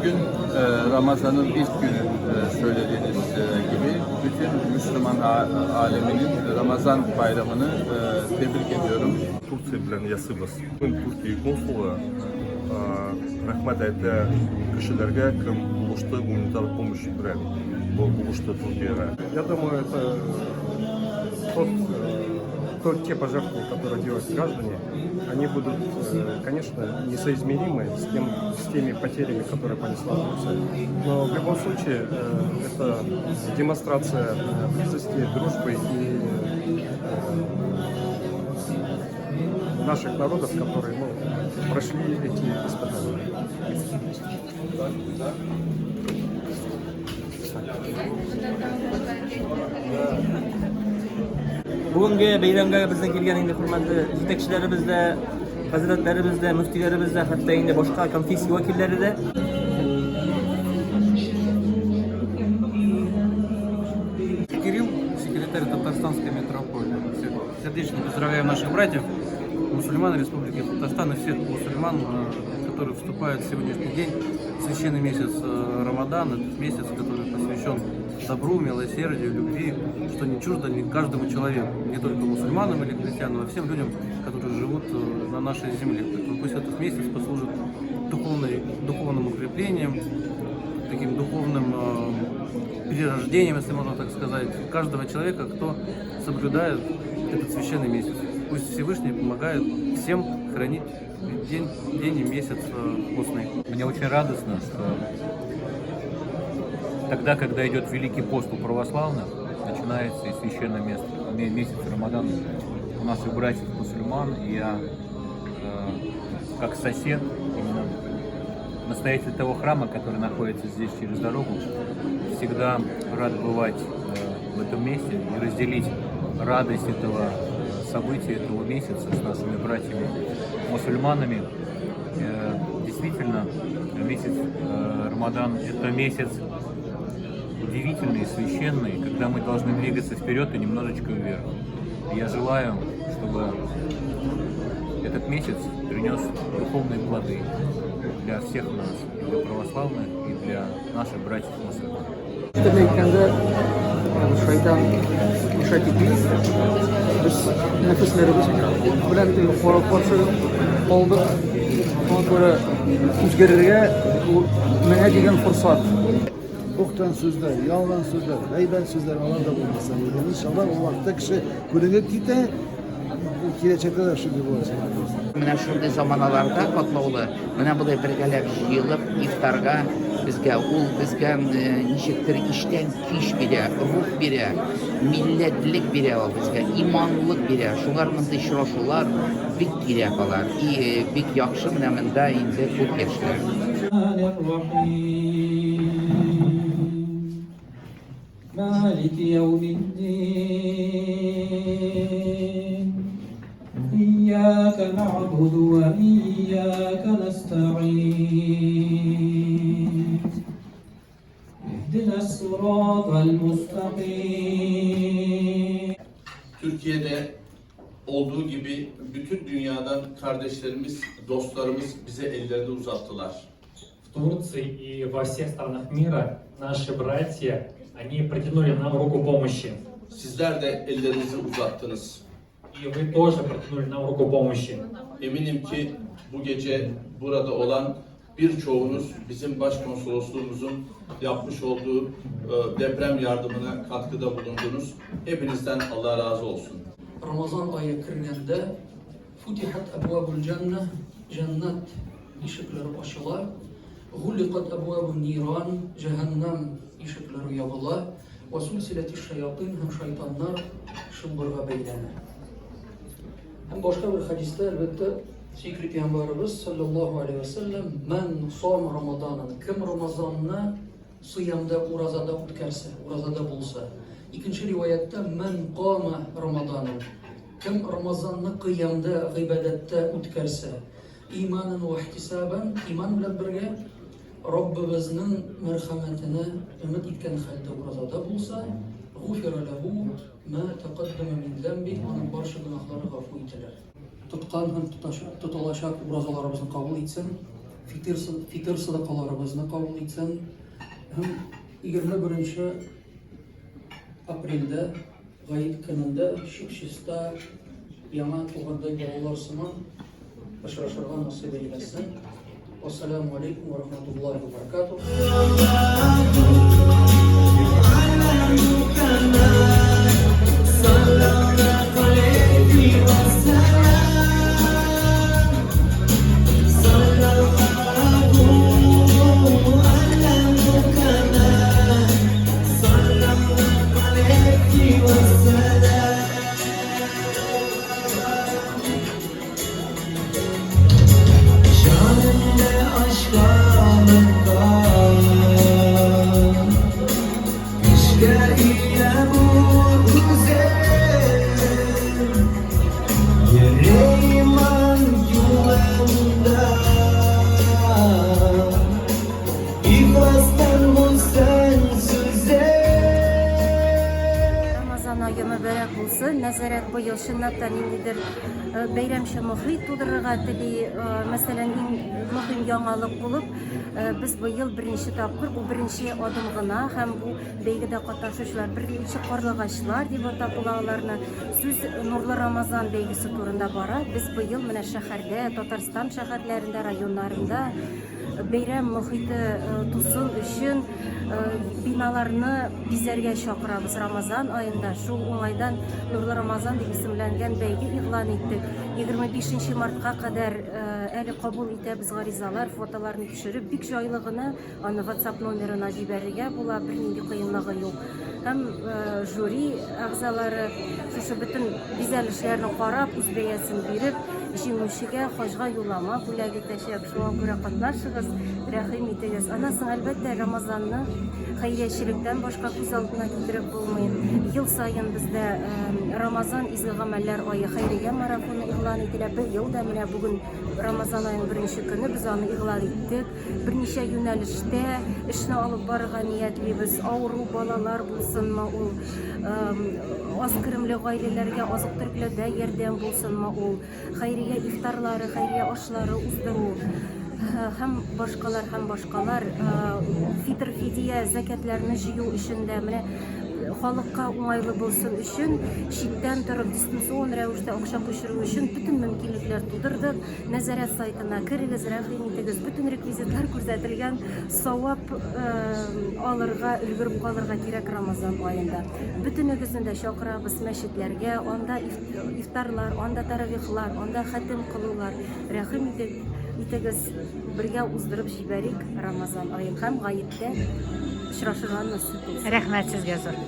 Bugün Ramazan'ın ilk günü, söylediğiniz gibi bütün Müslüman aleminin Ramazan bayramını tebrik ediyorum. Турция белән ясыйбыз. Төркия консулы рәхмәт әйтә кешеләргә, кем булышты гуманитар помощь белән булышты Төркиягә. Я думаю, это те пожертвования, которые делают граждане, они будут, конечно, несоизмеримы с теми потерями, которые понесла Турция. Но в любом случае это демонстрация близости, дружбы и наших народов, которые, ну, прошли эти испытания. Бүгенге бәйрәмгә безнең килгән инде хөрмәтле җитәкчеләребез дә, хәзрәтләребез дә, мөфтиләребез дә, хәтта инде башка конфессия вәкилләре дә. Кирилл, секретарь Татарстанской митрополии. Сердечно поздравляю наших братьев, мусульман Республики Татарстан и всех мусульман, которые вступают в сегодняшний день в священный месяц Рамадан, этот месяц, который посвящен добру, милосердию, любви, что не чуждо ни каждому человеку, не только мусульманам или христианам, а всем людям, которые живут на нашей земле. Поэтому пусть этот месяц послужит духовным укреплением, таким духовным перерождением, если можно так сказать, каждого человека, кто соблюдает этот священный месяц. Пусть Всевышний помогает всем хранить день и месяц постный. Мне очень радостно, что тогда, когда идет Великий пост у православных, начинается и священный месяц Рамадан у наших братьев-мусульман, и я, как сосед, именно настоятель того храма, который находится здесь через дорогу, всегда рад бывать в этом месте и разделить радость этого события, этого месяца с нашими братьями-мусульманами. Действительно, месяц Рамадан – это месяц удивительный, священный, когда мы должны двигаться вперед и немножечко вверх. И я желаю, чтобы этот месяц принес духовные плоды для всех нас, и для православных, и для наших братьев-мусульман. Төрле әйткәндә, шайтан мешать итми. Без нәфесләребез белән каршы калдык. Шуңа күрә үзгәрергә менә дигән форсат. Боқтан сүзләр, ялган сүзләр, гайбәт сүзләр алар да булмаса иде. Иншалла ул вакытта кеше күренеп китә, киләчәктә дә шундый булачак. Менә шундый заманаларда катлаулы, менә болай бергәләп җыелып ифтарга безгә ул безгә ничектер иштән көч бирә, рух бирә, милләтлек бирә ул безгә, иманлык бирә. Шулар мондый очрашулар бик кирәк алар. И бик яхшы менә монда инде күп яшьләр. مالك يوم الدين إياك نعبد وإياك نستعين اهدنا الصراط المستقيم. Türkiye'de olduğu gibi bütün dünyadan kardeşlerimiz, dostlarımız bize ellerini uzattılar. В Турции и во всех странах мира наши братья, они протянули нам руку помощи. Sizler de ellerinizi uzattınız. И вы тоже протянули нам руку помощи. Eminim ki bu gece burada olan birçoğunuz bizim başkonsolosluğumuzun yapmış olduğu deprem yardımına katkıda bulundunuz. Hepinizden Allah razı olsun. Ramazan ayı kirgәндә футихат абвабул җанна, җәннәт ишекләре ачыла, гуликат абвабун ниран, җәһәннәм ишекләре ябыла, ва сулсилати шаятин һәм шайтаннар чылбырга бәйләнә. Һәм башка бер хәдистә, әлбәттә, сөекле пәйгамбәребез саллаллаһу алейһи ва сәлләм ман сам Рамаданын, кем Рамазанны сыямда, уразада үткәрсә, уразада булса. Икенче риваятта ман кама Рамаданын, кем Рамазанны кыямда, гыйбадәттә үткәрсә, иманын ва ихтисабан, иман белән бергә Раббыбызның мәрхәмәтенә өмет иткән хәлдә уразада булса, гуфира ләһу ма тәкаддама мин зәмби, аның барча гөнаһлары гафу ителер. Тоткан һәм тоталачак уразаларыбызны кабул итсен. Фитыр, фитыр садакаларыбызны кабул итсен. Һәм 21 апрельдә Гает көнендә чип-чиста яңа тугандай балалар сыман очрашырга насыйп әйләсен. Вассаламу алейкум ва рахматуллахи ва баракатух. Рамазан ае мөбарәк булсын. Нәзарәт быел чынлап та ниндидер э, бәйрәмчә мохит тудырырга тели. Э, мәсәлән, иң мөһим яңалык булып, э, без быел беренче тапкыр, бу беренче адым гына һәм бу бәйгедә катнашучылар беренче карлыгачлар дип атап була аларны. Сүз Нурлы Рамазан бәйгесе турында бара. Без быел менә шәһәрдә, Татарстан шәһәрләрендә, районнарында бәйрәм мохите тусын өчен биналарны бизәргә чакырабыз Рамазан аенда. Шул уңайдан Нурлы Рамазан дип исемләнгән бәйге игълан иттек. 25 мартка кадәр әле кабул итәбез гаризалар, фотоларны төшереп, бик җайлы гына аны WhatsApp номерына җибәрергә була, бернинди кыенлыгы юк. Һәм жюри әгъзалары шушы бөтен бизәлешләрне карап, үз бәясен биреп, җиңүчегә хаҗга юллама бүләк итәчәк. Шуңа күрә катнашыгыз, рәхим итегез. Аннан соң, әлбәттә, Рамазанны хәйриячелектән башка күз алдына китереп булмый. Ел саен бездә Рамазан изге гамәлләр ае хәйрия марафоны игълан ителә. Быел да менә бүген Рамазан аеның беренче көне без аны игълан иттек. Берничә юнәлештә эшне алып барырга ниятлибез. Авыру балалар булсынмы ул, аз керемле гаиләләргә азык-төлекләрдә ярдәм булсынмы ул, хәйрия ифтарлары, хәйрия ашлары уздыру һәм башкалар һәм башкалар. Фитр, фидия, зәкятләрне җыю өчен дә менә халыкка уңайлы булсын өчен читтән торып дистанцион рәвештә акча күчерү өчен бөтен мөмкинлекләр тудырдык. Нәзарәт сайтына керегез, рәхим итегез. Бөтен реквизитлар күрсәтелгән. Савап алырга, өлгереп калырга кирәк Рамазан аенда. Бөтенегезне дә чакырабыз мәчетләргә. Анда ифтарлар, анда таравихлар, анда хәтем кылулар. Рәхим итегез, бергә уздырып җибәрик Рамазан аен һәм гаеттә очрашырга насыйп булсын. Рәхмәт сезгә зур.